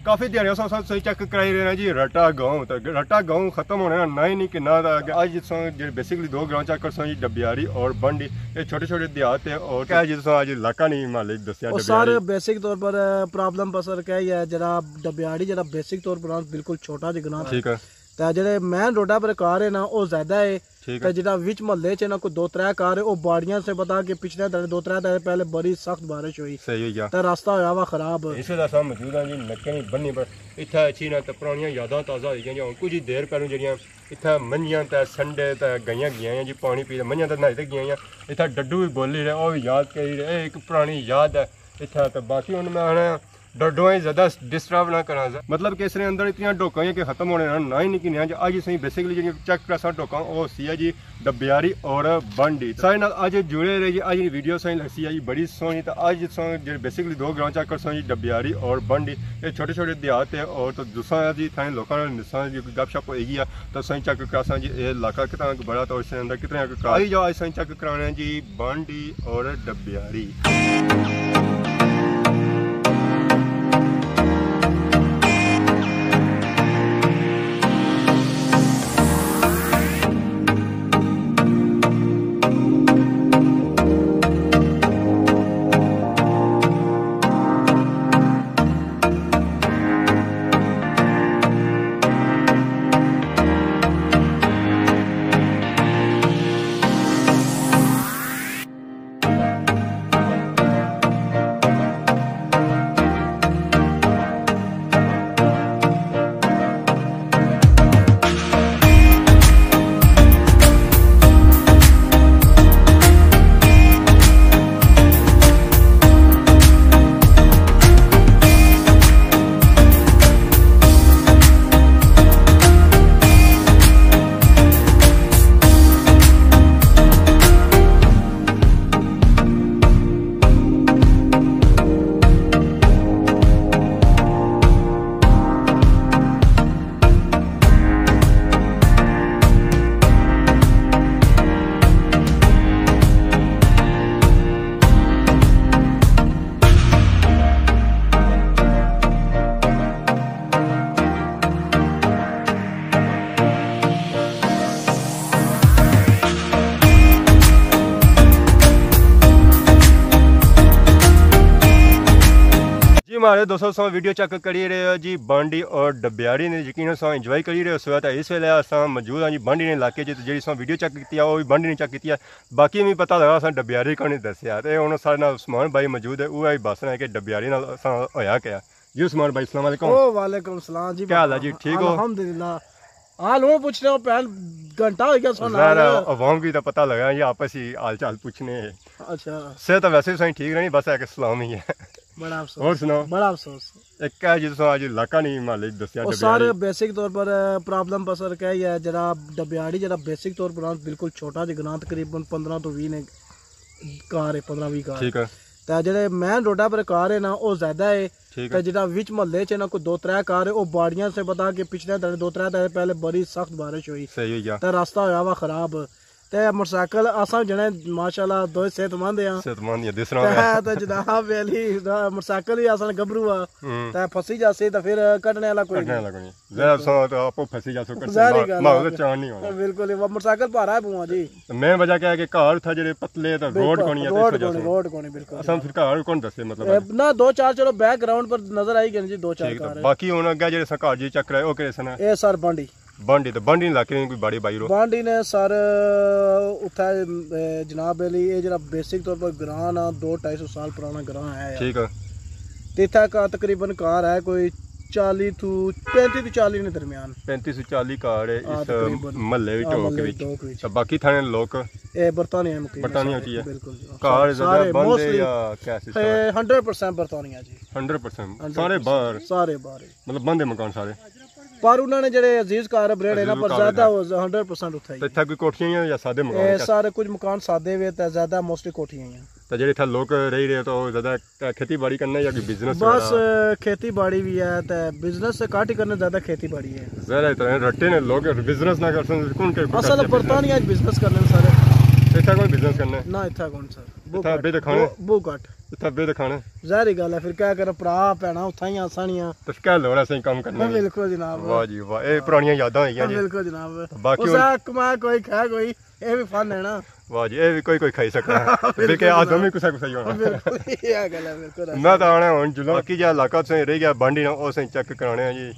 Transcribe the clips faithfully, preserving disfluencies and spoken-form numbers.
کافی دیہاڑیاں سو سو سوئی چیک کرائی رہے ہیں جی، رٹا گاؤں۔ تے رٹا گاؤں ختم ہونے نا، نہ ہی نہیں کہ نہ دا۔ اج جتھاں جڑے بیسکلی دو گراں چیک کرساں جی، ڈبیاری اور بانڈی۔ یہ چھوٹے چھوٹے دیہات ہے اور کیا جتھاں اج علاقہ نہیں محلے دسیا اور سر ڈبیاری۔ بیسک طور پر پرابلم بسر کیا ہی ہے، جڑا ڈبیاری جڑا بیسک طور پر بالکل چھوٹا جہا گراں۔ ٹھیک ہے۔ تے جڑے مین روڈا پر کار ہے نا، وہ زیادہ ہے۔ ٹھیک تے ہے۔ جڑا وچ محلے چ نا کوئی دو ترے کار ہے، وہ باڑیاں سے پتا کہ پچھلے دن دو ترے دن پہلے بڑی سخت بارش ہوئی۔ صحیح ہوئی گیا۔ تے راستہ ہویا وا خراب۔ اس ویلے اساں موجود ہاں جی، نکے نہیں بنی پر۔ اتھا اچھی نا تے پرانیاں یاداں تازہ ہوئی گئیاں۔ ہن کچھ ہی دیر پہلوں جڑیاں اتھا منجیاں تے سنڈے تے گئیاں گئیاں جی پانی پی تے، منجیاں تے نہائی تے گئیاں۔ اتھا ڈڈو بھی بولی رہے، او بھی یاد کری رہے، اے ایک پرانی یاد ہے اتھا۔ تے باقی ہن میں آنا ڈڈواں ہی زیادہ ڈسٹرب نہ کراں۔ مطلب کہ اس نے اندر اتنیاں ڈوکاں ہیاں کہ ختم ہونے نہ، نہ ہی نکلیاں۔ اج اساں بیسکلی جڑی چیک کرساں ڈوکاں، او سی ہے جی ڈبیاری اور بانڈی۔ سارے نال اج جڑے رہے جی، اج ویڈیو سائیں لگسی ہے جی بڑی سوہنی۔ تے اج اساں جڑے بیسکلی دو گراں چیک کرساں جی، ڈبیاری اور بانڈی۔ یہ چھوٹے چھوٹے دیہات ہے اور تو دوسرا جی تھانے لوکاں نال ملساں جی، گپ شپ ہوئی گیا۔ تو سائیں چیک کرساں جی، اے علاقہ کتنا بڑا، تو اس نے اندر کتنے کار۔ آئی جاؤ اج سائیں چیک کرانے جی بانڈی اور ڈبیاری۔ جی مہاڑے دوستو، ساں ویڈیو چیک کری رہے ہو جی بانڈی اور ڈبیاری نے، یقیناً ساں انجوائے کری رہے ہو۔ سو تے اس ویلے اساں موجود ہاں جی بانڈی نے علاقے چ، تے جیڑی ساں ویڈیو چیک کیتی ہے، وہ بھی بانڈی نے چیک کیتی ہے۔ باقی میں پتہ لگا، اساں ڈبیاری کون نہیں دسیا۔ تے ہن سارے نال عثمان بھائی موجود ہے، وہ بھی بس رہے کہ ڈبیاری نال اساں ہویا کیا۔ جی عثمان بھائی، السلام علیکم۔ او وعلیکم السلام جی۔ کیا حال ہے جی؟ ٹھیک ہو؟ الحمدللہ۔ حال ہوں پوچھنے ہو، پہن گھنٹہ ہو گیا سو نہ ظاہر ہے، آیا۔ عوام کی تو پتہ لگا جی، آپس ہی حال چال پوچھنے ہیں۔ اچھا۔ صحت تو ویسے بھی سائیں ٹھیک رہنی، بس ایک سلام ہی ہے۔ بڑا افسوس۔ اور سناؤ؟ بڑا افسوس۔ ایک کیا جی تساں اج علاقہ نہیں محلے دسیا او ڈبیاری؟ سر، بیسک طور پر، آ، پرابلم بسر کیا ہی ہے، جڑا ڈبیاری جڑا بیسک طور پر بالکل چھوٹا جہا گراں، تقریباً پندرہ تو ویہہ نے کار ہے، پندرہ ویہہ کار۔ ٹھیک ہے۔ تے جڑے مین روڈا پر کار ہے نا، او زیادہ ہے۔ ٹھیک تے ہے۔ جڑا وچ محلے چ نا کوئی دو ترے کار ہے، او باڑیاں سے پتا کہ پچھلے دن دو ترے دن پہلے بڑی سخت بارش ہوئی۔ صحیح ہوئی گیا۔ تے راستہ ہویا وا خراب۔ تے موٹرسائیکل اساں جنے ماشاءاللہ دوئے صحت مند ہیں۔ صحت مند ہیں، دس رہا تے، ہے۔ تے جناب علی دا موٹرسائیکل ہی اساں گبرو آ۔ ہوں۔ تے پھسی جاسی تے پھر کڈنے والا کوئی کڈنے نہیں۔ والا کوئی نہیں۔ ظاہر سو تو آپ پھسی جا سو، کڈنے ظاہری ماحول، گل ماحول ہے۔ چان نہیں ہونا۔ بالکل، وہ موٹرسائیکل بھارا ہے بوا جی۔ مین وجہ کیا ہے کہ گھر تھا جڑے پتلے تے روڈ بالکل، کونی ہے، تے اس روڈ وجہ کونی، سے۔ روڈ کونی، بالکل۔ اساں پھر گھر کون دسے، مطلب اے، ہے؟ نہ، دو چار چلو بیک گراؤنڈ پر نظر آئی گئے جی، دو چار ٹھیک ہے۔ گھر۔ باقی ہن اگے جڑے ساں گھر جی چیک کرائے، او کہڑے سن؟ اے سر بانڈی۔ بانڈی تے بانڈی علاقے نے کوئی باڑی بائی رو؟ بانڈی نے سر اتھے، اے، جناب علی، اے جڑا بیسک طور پر گراں نا، دو ڈھائی سو سال پرانا گراں ہے۔ ٹھیک ہے۔ تے اتھے کا تقریباً گھر ہے کوئی چالی تو، پینتی تو چالی نے درمیان۔ پینتی تو چالی گھر ہے ہاں، اس تقریباً۔ محلے وچ، ہاں، ٹوک محلے وچ۔ ٹوک وچ۔ تے باقی تھانے لوک؟ اے برطانیہ مقیم ہے، برطانیہ سارے، ہوتی ہے۔ بالکل جی۔ گھر سارے زیادہ بند ہے موسٹلی یا کیا سسٹم ہے؟ ہنڈریڈ پرسینٹ برطانیہ جی۔ ہنڈریڈ پرسینٹ۔ ہنڈریڈ پرسینٹ۔ سارے باہر۔ سارے باہر۔ مطلب بند ہے مکان سارے؟ پر انہاں نے جڑے عزیز گھر بریڑے نا، عزیز پر گھر زیادہ ہے۔ ہنڈریڈ پرسینٹ اتھے ہی۔ تے اتھے کوئی کوٹھیاں ہی یا سادے مکان اے ہے؟ سارے کچھ مکان سادے وے تے زیادہ موسٹلی کوٹھیاں ہی ہیں۔ تے جڑے اتھے لوک رہی رہے تو زیادہ کھیتی باڑی کرنے یا کوئی بزنس بس، وغیرہ؟ کھیتی باڑی بھی ہے تے بزنس سے گھٹ ہی کرنے، زیادہ کھیتی باڑی ہے۔ ظاہر ہے، اتنے رٹے نے لوگ، بزنس نہ کر سکتے، کون کے اصل کرتے برطانیہ اچ بزنس کرنے سارے۔ اتھا کون بزنس کرنے؟ نہ، اتھا کون سر۔ بہت اتھا گھٹ۔ بے دکھانے؟ بہت، بہت گھٹ۔ اتھا بے دکھانا۔ ظاہری گل ہے، پھر کیا کرو، بھرا بھیناں اتھاں ہی آسانیاں۔ تے کیا لوڑ ہے سہی کم کرنا ہاں، ہے؟ بالکل جناب۔ واہ جی واہ، اے پرانیاں یاداں ہوئی گیاں ہاں، جی۔ بالکل جناب۔ باقی اس ہن آ کما کوئی کھا کوئی، اے بھی فن ہے نا۔ واہ جی، اے بھی کوئی کوئی کھائی سکنا ہے۔ بالکل بلکہ آ جناب۔ دوویں کسا کسا ہی ہونا۔ بالکل، یہ گل ہے، بالکل۔ میں تو آنا ہن جلوں، باقی جا علاقہ تساں رہ گیا بانڈی نا، او تساں چیک کرانے ہیں جی۔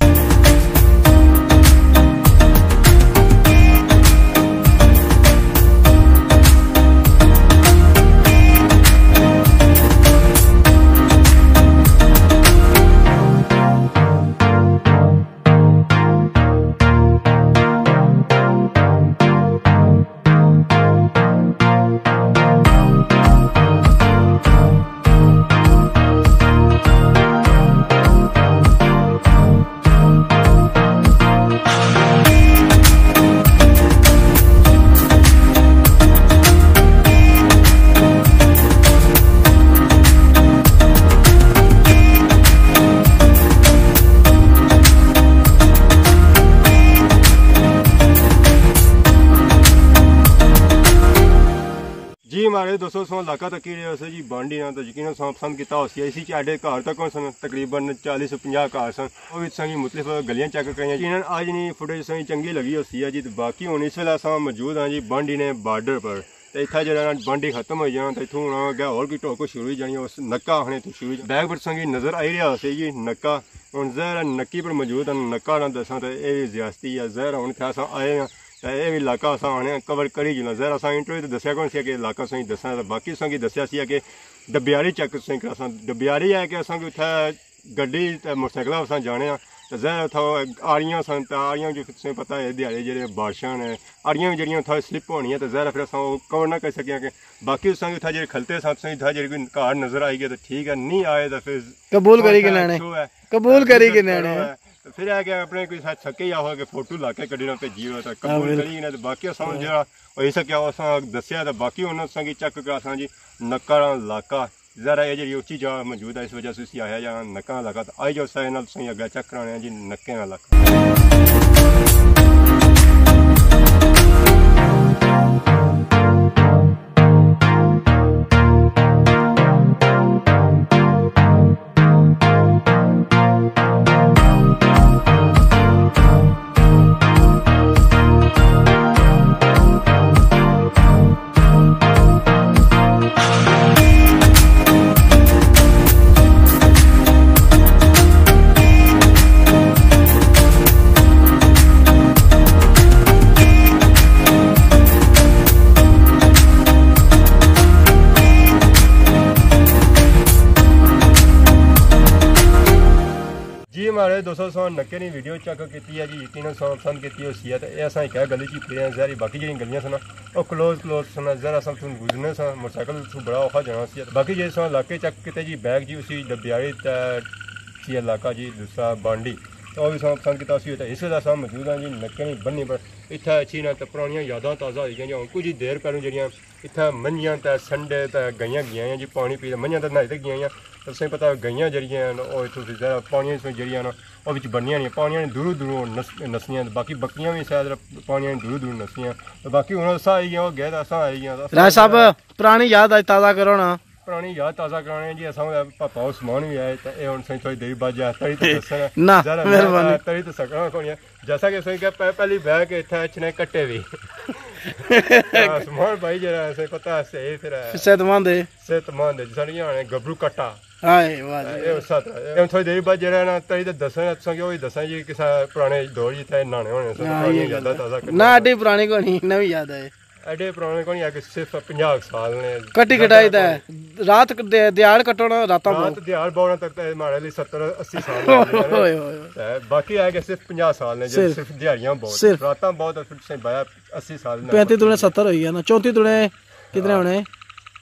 جی ماڑے دوستو، سو علاقہ تکی رہے ہوسے جی بانڈی نا، تو یقیناً سو پسند کیتا ہوسی۔ اسی چ ایڈے گھر تک سن، تقریباً چالیس پنجاہ گھر سن۔ او وچ سنگی مختلف گلیاں چیک کرائیاں۔ یقیناً اج نی فوٹیج سنگی چنگی لگی ہوسی ہے جی۔ تے باقی ہن اس ویلے اساں موجود ہاں جی بانڈی نے بارڈر پر۔ تے اتھا جیڑا نا بانڈی ختم ہوئی جانا، تے اتھوں ہن اگے ہور کوئی ٹوک شروع ہوئی جانی، اس نکا آخنے تو شروع ہوئی جانا۔ بیک پر سنگی نظر آئی رہیا ہوسی جی نکا۔ ہن ظاہر ہے نکی پر موجود ہاں، نکا نہ دساں تے اے وی زیادتی ہے۔ ظاہر ہے ہن اتھے اساں آئے ہاں، تے اے وی علاقہ اساں آنے آں کور کری جلنا۔ ظاہر اساں انٹرویو تے دسیا کون سی کہ علاقہ سنگی دسنا، تے باقی سنگی دسیا سی کہ ڈبیاری چیک سنگی کراساں۔ ڈبیاری ہے کہ اساں کی اتھے گڈی تے موٹرسائیکل اساں جانے آں، تے ظاہر اتھا آڑیاں سن، تے آڑیاں جو تساں پتہ ہے دیہاڑے جیڑے بارشاں نے، آڑیاں وی جیڑیاں اتھا سلپ ہونیاں، تے ظاہر ہے پھر اساں او کور نہ کری سکیاں کہ باقی اساں کی اتھا جیڑے کھلتے ساں، تساں اتھا جیڑے کوئی گھر نظر آئی گیا تے ٹھیک ہے، نہیں آئے تے پھر قبول کری کے اتھا نینے۔ شو ہے۔ قبول تے کری کے وزٹ کرو نینے۔ ہے۔ تے پھر اے کہ اپنے کوئی ساتھ چھکے یا ہو کہ فوٹو لا کے کڈی نا بھیجی ہو تے ہاں، قبول بالکل۔ کری نے، تے باقی اساں ہن جیڑا ہوئی سکیا اساں دسیا، تے باقی ہن اساں کی چیک کراساں جی نکا نا علاقہ۔ ذرا اے جیڑی اچی جا موجود ہے، اس وجہ سے اسی آخیا جا نکا نا علاقہ۔ تے آئی جاؤ سارے نال تساں اگے چیک کرانے آں جی نکے نا علاقہ۔ جی ماڑے دوستو، تساں نکے نی ویڈیو چیک کیتی ہے جی، یقیناً تساں پسند کیتی ہوسی ہے۔ تے اے اساں ہک گلی چ پھرے آں، ظاہر ہے باقی جیڑیاں گلیاں سن او کلوز کلوز سن، ظاہر اساں اتھوں گزرنے ساں، موٹرسائیکل اتھوں بڑا اوکھا جانا سی۔ باقی جے تساں علاقے چیک کیتے جی بیک جی اسی ڈبیاری تے سی علاقہ جی دوسرا بانڈی، تے او وی تساں پسند کیتا سی۔ تے اس ویلے اساں موجود ہاں جی نکے نی بنی پر، اتھے اچھی نا تے پرانیاں یاداں تازہ ہوئی گیاں جی۔ ہن کچھ ہی دیر پہلوں جیڑیاں اتھے منجھیاں تے سنڈے تے گائیاں گیاں جی پانی پی تے، منجھیاں تے نہائی تے گیاں۔ تساں پتہ گائیاں جیڑیاں ہن، او اتھوں پھر ذرا پانیاں وچ جیڑیاں ہن، او وچ بنیاں نہیں، پانیاں نے دوروں دوروں نس-، نسنیاں، تے باقی بکریاں وی شاید پانیاں نے دوروں دوروں نسنیاں۔ تے باقی ہن اساں آئی گئے، او گئے تے اساں آئی گئے۔ راج صاحب، پرانی یاد اج تازہ کرو نا۔ پرانی یاد تازہ کرانے جی، اساں پاپا عثمان وی آئے، تے اے ہن سائیں تھوڑی دیر بعد جا تڑی تے دسن۔ نہ، ذرا میں مہربانی۔ تڑی تے سکنا کونی ہے۔ جیسا کہ سوئی کہ پہ-، پہلی بہ کے اتھا اچھنے کٹے وی۔ عثمان بھائی جیڑا ہے، سوئی پتہ ہے، صحیح پھر ہے۔ صحت مند ہے۔ صحت مند ہے، جس نے آنے گبرو کٹا۔ ہائے، واہ جی۔ اے اس طرح۔ اے تھوڑی دیر بعد جیڑا ہے نا، تاں تے دسنا، تساں کی وی دسنا جی، کسا پرانے دور جی تے نہانے ہونے، سو ہاں، پرانی یہ یاداں گل ہے۔ تازہ کرنا۔ نہ، اڈی پرانی کوئی نہیں، نوی یاد ہے۔ ایڈے پرانے کوئی نہیں، اگے صرف پنجاہ سال نے۔ کٹی زیادہ کٹائی تے کوئی۔ رات دے-، دیہاڑ کٹو نا، راتاں رات بہت۔ دیہاڑ بہت تے ماڑے لئی ستر اسی سال ہوئے، ہوئے، ہوئے۔ تے باقی ہے کہ صرف پنجاہ سال نے، صرف۔ صرف دیہاڑیاں بہت۔ صرف۔ راتاں بہت، پھر تساں بایا اسی سال نے۔ پینتی دونے ستر ہوئی گیا نا، چونتی دونے کتنے ہاں۔ ہونے؟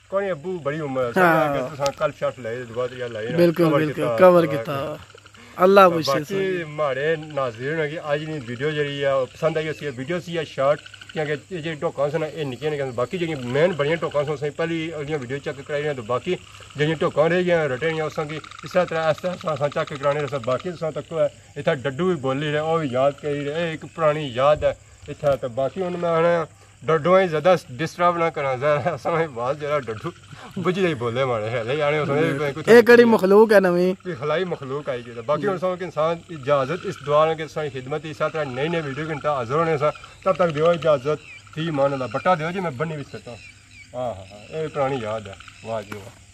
کوئی ابو بڑی عمر ہے، ہاں۔ سمجھا کہ تساں کلف شلف لائے، دعا تریا لائے نا، بالکل، کور بالکل، کیتا، کور دعا کیتا۔ کیتا۔ اللہ تے پوچھے باقی سن۔ ماڑے ناظرین کی اج نی ویڈیو جیڑی ہے، او پسند آئی ہوسی، ویڈیو سی یا شارٹ، کیونکہ اے جیڑے ٹوکاں سن، اے نکیاں نکیاں سن۔ باقی جیڑیاں مین بڑیاں ٹوکاں سن، اساں پہلی اگلیاں ویڈیو چیک کرائی رہے ہیں، تے باقی جیڑیاں ٹوکاں رہ گئیاں، رٹے گئیاں، اساں کی اس طرح، اس طرح اساں، اساں چیک کرانے رہے۔ باقی تساں تکو ہے، اتھا ڈڈو بھی بولی رہے، او بھی یاد کری رہے، اے ایک پرانی یاد ہے اتھا۔ تے باقی ہن میں آنا ڈڈو ہی زیادہ ڈسٹرب نہ کرنا، ذرا اساں ہی بات جڑا ڈڈو بجھی جائی بولے مارے ہے، لے آنے اس نے کوئی اے کڑی مخلوق ہے نویں۔ کوئی خلائی مخلوق آئی گئی۔ باقی ہن سو کہ انسان اجازت اس دعا نے کہ ساری خدمت اس طرح نئی نئی ویڈیو گھنٹہ حاضر ہونے سا، تب تک دیو اجازت، فی امان اللہ۔ بٹا دیو جی، میں بنی وچ سٹاں۔ ہاں ہاں ہاں، اے پرانی یاد ہے۔ واہ جی واہ۔